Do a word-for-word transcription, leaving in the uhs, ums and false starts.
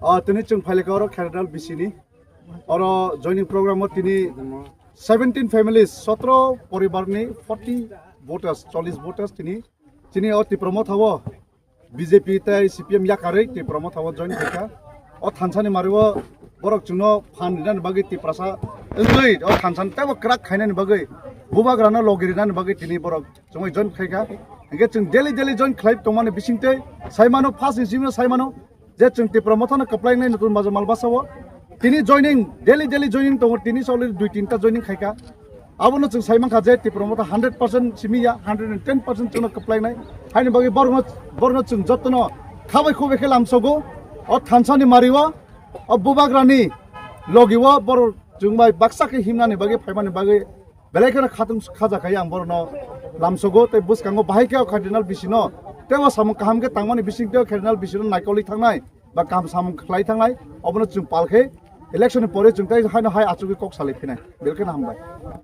Ah, tini chwng phailika oro Kherdail B C ni. Oro joining program o tini seventeen families, sotro poribar ni forty voters, chollish voters tini. Chini o Tipra Motha o B J P tei C P M yakarwi Tipra Motha o join khaikha. O thansa ni mari o borok chwngno phan rinani bagwi Tiprasa wngwi o thansa ni teibo kwrak khainani bagwi bubagrano logi rinani bagwi tini borok chwngwi join khaikha. Hingke chwng daily daily join khlai tongmani bisingtwi saimano, first ni simi saimano je chwng Tipra Mothano kwplainai nutun baja malbasa o tini joining, daily daily joining tongo, tini soli dui tinta joining khaikha. Abono chwng saimankha je Tipra Motha hundred percent simi ya, hundred and ten percent chwngno kwplainai. Haini bagwi borokno, borokno chwng jotono khabai khubai khe lamsogo. O thansani mario, o bubagrani logi o borok chwng bai baksa khe himnani bagwi, phaimani bagwi belai kheno khatung khaja khai ang borokno lamsogo tei bwskango bahai khe o Cardinal B C no tei o samung kaham khe tangmani bisingtwi o Cardinal B C no naikoli thangnai ba kaham samung khlai thangnai, obono chwng pal khe election ni pore chwng tei haino hai achugwi kok salai phinai. Belai kheno hambai.